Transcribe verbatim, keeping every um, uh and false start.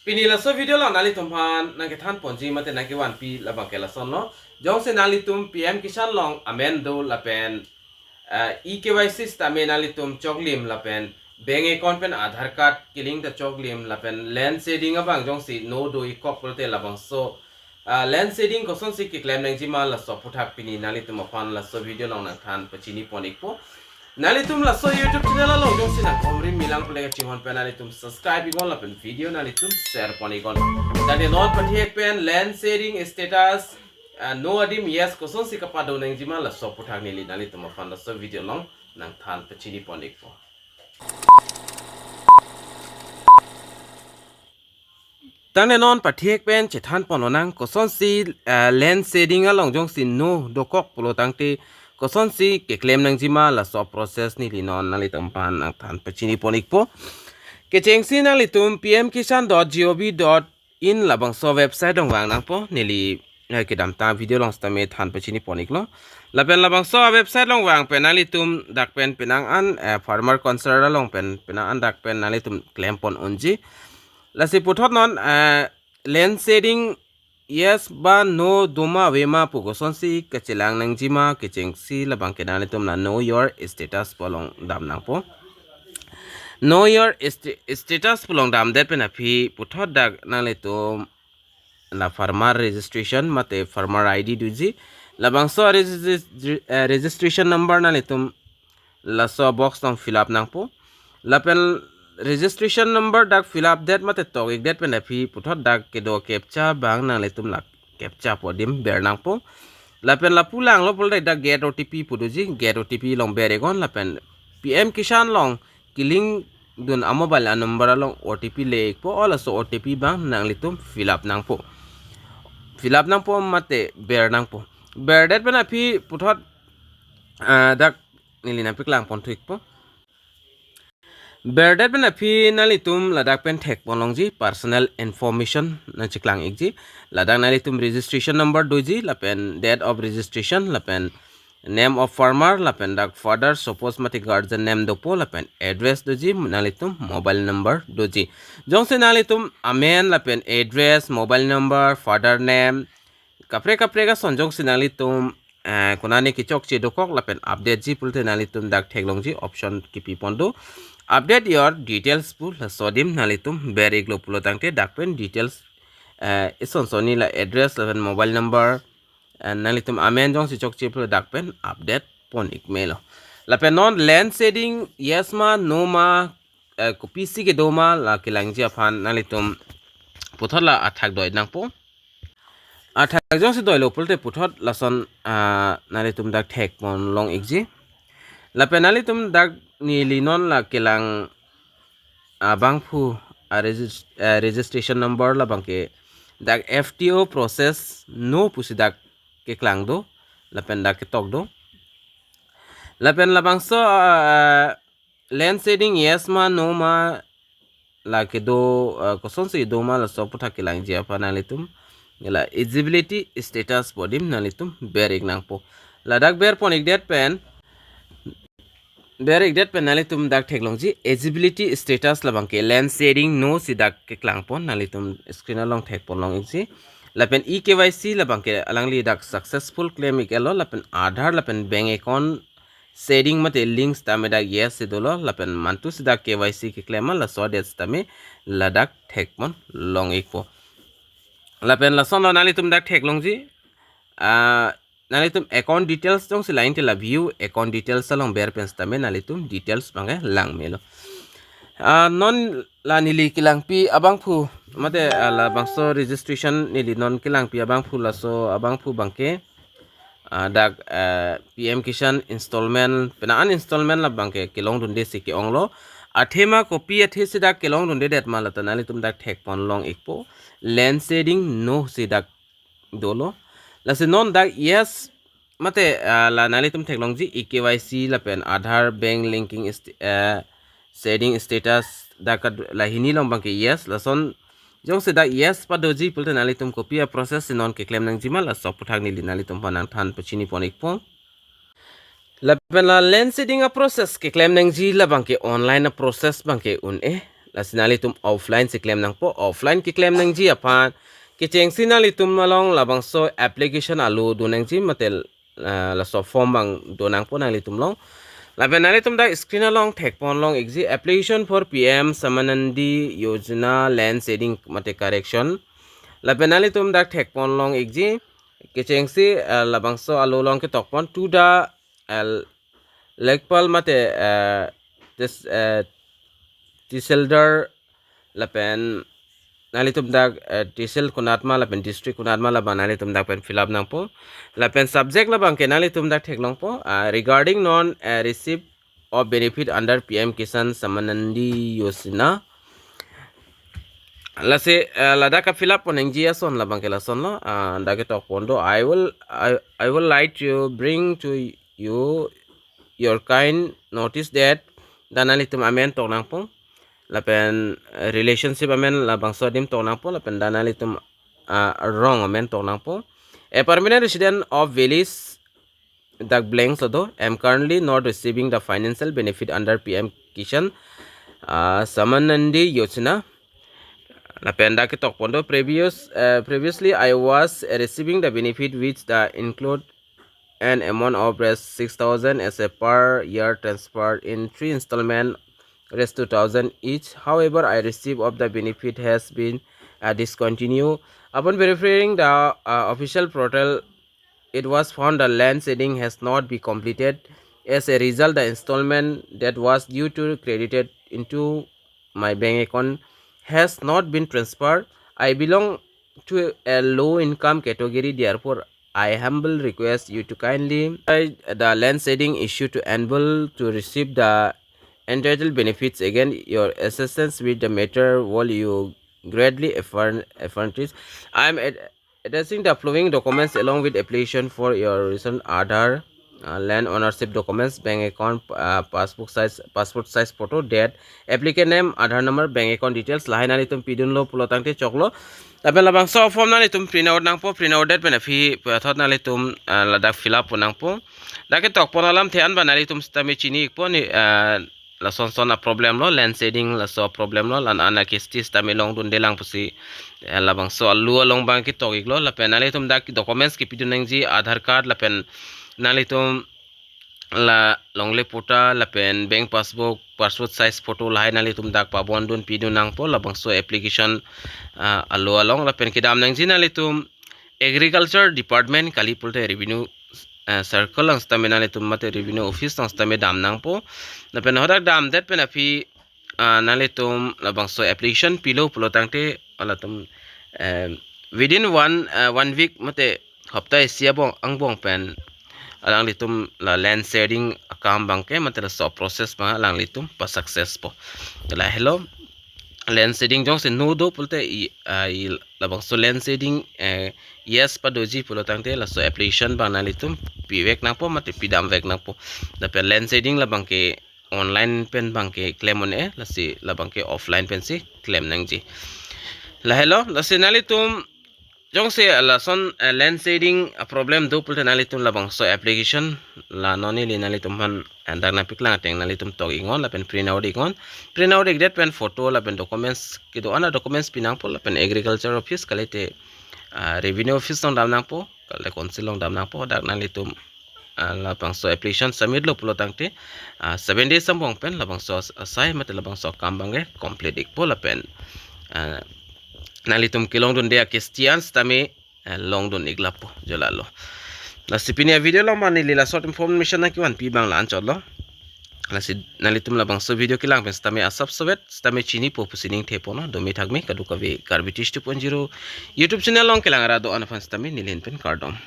Pini laso video along nanglitum aphan nangkethan ponji mate nangkevanpi labang ke lasonlo. Jongsi nanglitum P M Kisan along amen do lapen, eh, E K Y C sitame nanglitum choklim lapen bank account pen Aadhaar card kelink ta choklim lapen land ceding abang jongsi no do-ik kok pulote labangso, ah, land ceding kosonsi keklem nangjima laso aphuthak pini nanglitum aphan laso video along nangthan pachini pon-ikpo. Nanglitum laso YouTube channel along jongsi nangkehumri milang pule kachinghon pen nanglitum subscribe-iknon lapen video nanglitum share pon-iknon. Tangte non pathek pen land ceding status, ah, no adim yes kosonsi kapado nangjima laso aphuthak neli nanglitum aphan laso video along nangthan pachini pon-ikpo. Tangte non pathek pen chethan ponlonang kosonsi, eh, land ceding along jongsi no dokok pulo tangte kosonsi keklem nangjima laso process neli non nanglitum aphan nangthan pachini pon-ikpo. Kechengsi nanglitum P M Kisan dot G O V dot in labangso website along vang nangpo, neli, eh, kedamtang video along sitame than pachini pon-iklo. Lapen labangso website along vang pen nanglitum dak pen penang an, eh, farmer concern along pen penang an dak pen nanglitum klem pon unji. Lasi puthot non, eh, land ceding yes ba no doma avema pu kosonsi kachelang nangjima kechengsi labang ke nanglitum la know your status pu along dam nangpo. Know your sta-, status pu along damdet pen aphi puthot dak nanglitum la farmer registration mate farmer I D doji. Labangso regis-, eh, registration number nanglitum laso box along fill up nangpo. Lapen registration number dak fill up det mate tok-ikdet pen aphi puthot dak kedo captcha abang nanglitum la captcha pu adim ber nangpo. Lapen lapu langlo pulote dak get O T P pu doji, get O T P along ber-iknon lapen P M Kisan along kelink dun a mobile a number along O T P le-ikpo, o laso O T P abang nanglitum fill up nangpo. Fill up nangpo mate ber nangpo. Berdet pen aphi puthot, ah, dak neli nangpeklang ponthu-ikpo. Berdet pen aphi nanglitum ladak pen thek ponlongji personal information nangcheklang-ikji. Ladak nanglitum registration number doji lapen date of registration lapen name of farmer lapen dak father suppose mate guardian name dopo lapen address doji, nanglitum mobile number doji. Jongsi nanglitum amen lapen address, mobile number, father name, kaprek kaprek ason jongsi nanglitum, eh, konane kechokche dokok lapen update ji pulote nanglitum dak theklongji option kipi pon do. Update your details pu laso adim nanglitum ber-iklo pulo tangte dak pen details, eh, ison sonni la address lapen mobile number, eh, nanglitum amen jongsi chokche pulo dak pen update pon-ik melo. Lapen non land ceding yes ma no ma, eh, kopisi kedo ma la kelangji aphan nanglitum puthot la athak doi nangpo. Athak jongsi doilo pulote puthot lason, ah, nanglitum dak thek ponlong-ikji. Lapen nanglitum dak neli non la kelang abangphu a regis-, eh, registration number labang ke dak F T O process no pusi dak keklang do lapen dak ketok do. Lapen labangso, ah, land ceding yes ma no ma la kedo, ah, kosonsi do ma laso aphuthak kelangji aphan nanglitum la eligibility status pu adim nanglitum ber-ik nangpo. Ladak ber pon-ikdet pen, ber-ikdet pen nanglitum dak theklongji eligibility status labang ke land ceding no si dak keklang pon, nanglitum screen along thek ponlong-ikji. Lapen E K Y C labang ke alangli dak successful klem-ik-etlo lapen Aadhaar lapen bank account ceding mate links tame dak yes si dolo lapen mantu si dak K Y C keklem ma laso adet tame ladak thek ponlong-ikpo. Lapen lasonlo nanglitum dak theklongji, ah, nanglitum account details jongsi lain te la view account details along ber pen sitame nanglitum details abang ke lang melo. Ah, non la neli kelangpi abangphu mate, ah, labangso registration neli non kelangpi abangphu laso abangphu abang ke, ah, dak, eh, P M Kisan installment, penang an installment labang ke kelong dunde si ke-onglo. Athema kopi athe si dak kelong dundedet ma lata nanglitum dak thek ponlong-ikpo. Land ceding no si dak dolo. Lasi non dak yes mate, ah, la nanglitum theklongji E K Y C lapen Aadhaar bank linking st-, eh, ceding status dak kad-, la hini along abang ke yes, lason jongsi dak yes padoji pulote nanglitum kopi a process si non keklem nangjima laso aphuthak neli nanglitum aphan nangthan pachini pon-ikpo. Lapen la land ceding a process keklem nangji labang ke online a process abang ke un-e. Lasi nanglitum offline si klem nangpo, offline keklem nangji aphan kechengsi nanglitum along labangso application alo do nangji mate, ah, laso form abang do nangpo nanglitum along. Lapen nanglitum dak screen along thekpon long ikji, application for P M Samannandi Yojana land ceding mate correction. Lapen nanglitum dak thekpon long ikji, kechengsi, ah, labangso alo along ketokpon to the, ah, Lekpal mate, ah, this, ah, Tahsildar lapen nanglitum dak, ah, tehsil konat ma lapen district konat ma labang nanglitum dak pen fill up nangpo. Lapen subject labang ke nanglitum dak theklongpo, ah, regarding non, ah, receive of benefit under P M Kisan Samannandi Yojana. Lasi, ah, ladak ka fill up pon nangji ason labang ke lasonlo, ah, dak ketokpon do, I will, I, I will like to bring to you your kind notice that, dak nanglitum amen tok nangpo. Lapen, eh, relationship amen labangso adim tok nangpo, lapen dak nanglitum, ah, arong amen tok nangpo. A permanent resident of village dak blank sodo, am currently not receiving the financial benefit under P M Kisan, ah, Samannandi Yojana. Lapen dak ketokpon do, previous, eh, previously I was receiving the benefit which the include an amount of res six thousand as a per year transfer in three installment res two thousand each. However, I receive of the benefit has been, uh, discontinued. Upon verifying the, uh, official portal, it was found the land ceding has not been completed. As a result, the installment that was due to credited into my bank account has not been transferred. I belong to a low income category, therefore I humble request you to kindly try the land ceding issue to enable to receive the entitled benefits. Again, your assistance with the matter will you greatly affirm, affirm. I am ad- addressing the following documents along with application for your recent Aadhaar, uh, land ownership documents, bank account, uh, passbook size, passport size photo, date, applicant name, Aadhaar number, bank account details, lahai nanglitum pidunlo pulo tangte choklo. Lapen labangso form nanglitum print out nangpo, print out det pen aphi puthot nanglitum, ah, ladak fill up pon nangpo. Dak ketokpon alamthe an abang nanglitum sitame chini ikpo ni, ah, lason son a problem lo, land ceding laso problem lo, la-an a case sitame longdunde lang pusi, eh, labangso alo along abang ketok iklo, lapen nanglitum dak documents kepidun nangji Aadhaar card, lapen nanglitum la longle patta, lapen bank passbook, passport size photo lahai nanglitum dak pabondun pidun nangpo labangso application, ah, alo along. Lapen kedam nangji nanglitum agriculture department kali pulote revenue, ah, circle along sitame nanglitum mate revenue office along sitame dam nangpo. Lapen hadak damdet pen aphi, ah, nanglitum labangso application pilo pulo tangte, ah, latum, eh, within one, ah, one week mate hapta isi abong angbong pen alanglitum la land ceding akam abangke mate laso process abang alanglitum pa success po. Lahelo, land ceding jongsi no do pulote i, ah, i labangso land ceding, eh, yes padoji pulo tangte laso application abang nanglitum pivek nangpo mate pidamvek nangpo. Lapen land ceding labangke online pen abangke klem un-e, lasi labangke offline pensi klem nangji. Lahelo, lasi nanglitum jongsi lason, eh, land ceding a problem do pulote nanglitum labangso application la non neli nanglitum aphan, eh, dak nangpaklang ateng nanglitum tok iknon lapen print out iknon. Print out ikdet pen photo lapen documents kedo-an a documents pi nangpo lapen agriculture office kalite, ah, revenue office along dam nangpo, kalite council along dam nangpo, dak nanglitum, ah, labangso application submit lo pulo tangte, ah, seven days angbong pen labangso as-, asai mate labangso akam abangke complete ikpo lapen, ah, nanglitum kelongdunde a case an sitame, ah, longdun ik lapu jo lalo. Lasi pini a video along abang neli la short information nangkevanpi abang la-anchotlo. Lasi nanglitum labangso video kelang pen sitame asap sowet sitame chinipo pusi ning thepo no, dome thakme kadokave Karbi Tish two point zero YouTube channel along kelang ra do-an aphan sitame neli ahin pen kardom.